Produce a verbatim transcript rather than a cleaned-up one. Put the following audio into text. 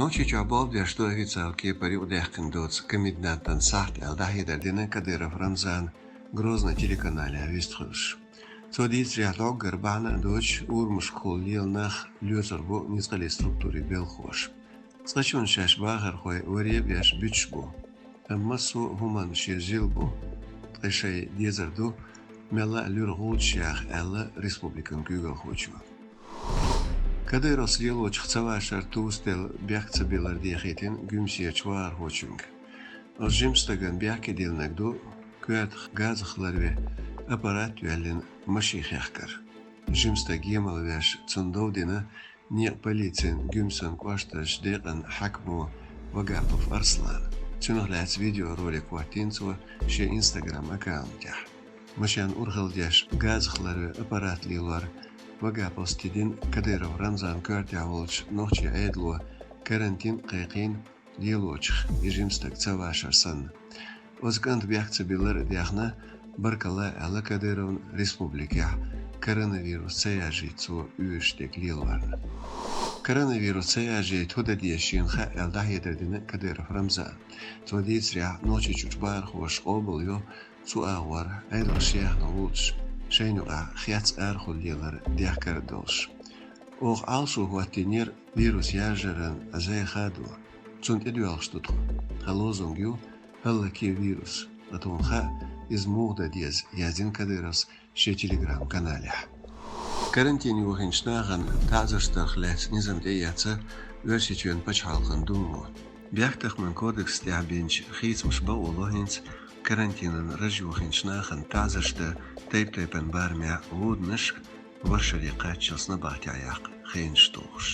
Нохчийчохь болх беш ду официалан кепара юкъадаьккхина доцу, комендантан сахьт аьлла дӀахьедар дина Кадыров Рамзана Грозный телеканалехь вистхуьлуш. Цо дийцарехь, дӀоггара бахьана а доцуш, урамашкахула лела нах лоьцур бу ницкъаллин структурийн белхахоша. Цкъачунна шаьш бахархой варе а беш буьтуш бу. Амма массо а хӀуманна шен зил бу, ткъа шайн дезар ду, мелла а луьра гӀулчаш яха, аьлла республикан куьйгалхочо. Кадыровс лелочух ца вашар тосаделла бехк ца биллар дехийтина Гуьмсерчу вахархочуьнга. Оцу жима стагана бехке диллинарг ду коьртах газах ларве аппарат а йоьллина машен хехкар. Жима стаг емал веш, цунна дов дина некъан полицин Гуьмсан кӀоштарчу декъан хьаькамо Вагапов Арслана. Цунах лаьцна видеоролик хӀоттийна цо шен Instagram аккаунтехь. Машен урхалла деш газах ларве аппарат лелор Вагаповс тидина Кадыров Рамзанан коьртехь волчу нохчийн Ӏедало карантин а кхайкхийна, лелочух и жима стаг ца вашар санна. Оцу кӀанта бехк ца биллар а даьхна, баркалла аьлла Кадыровна республикехь коронавирус ца яржийта цо оьшуш дерг лелорна. Коронавирус ца яржийта хӀун дан деза шена хаьа аьлла дӀахьедар дина Кадыров Рамзана. Цо дийцарехь, Нохчийчуьрчу бахархоша къобалйо цу агӀор Ӏедалша яьхна гӀулчаш, шайна юкъахь хецна арахула лелар дехкар а долуш. Оха Ӏалашо хӀоттийнера вирус яржаран зӀе хадо. Цунна тӀедоьлхуш ду тхо. Тхан лозунг ю: «ХӀаллакье вирус». Ткъа тхуна хаьа, иза муха дан деза, яздина Кадыровс шен Telegram-каналехь. Карантин йохийначу нахана таӀзарш дарх лаьцна низам тӀеэцна Оьрсийчоьнан пачхьалкхан Думо. Бехктакхаман кодекса тӀехь бинчу хийцамаша бакъо ло хӀинца карантинан раж йохийначу нахана таӀзарш дан тайп-тайпана барамехь гӀуданаш, ворхӀ шаре кхаччалц набахтехь яккха хенаш тухуш.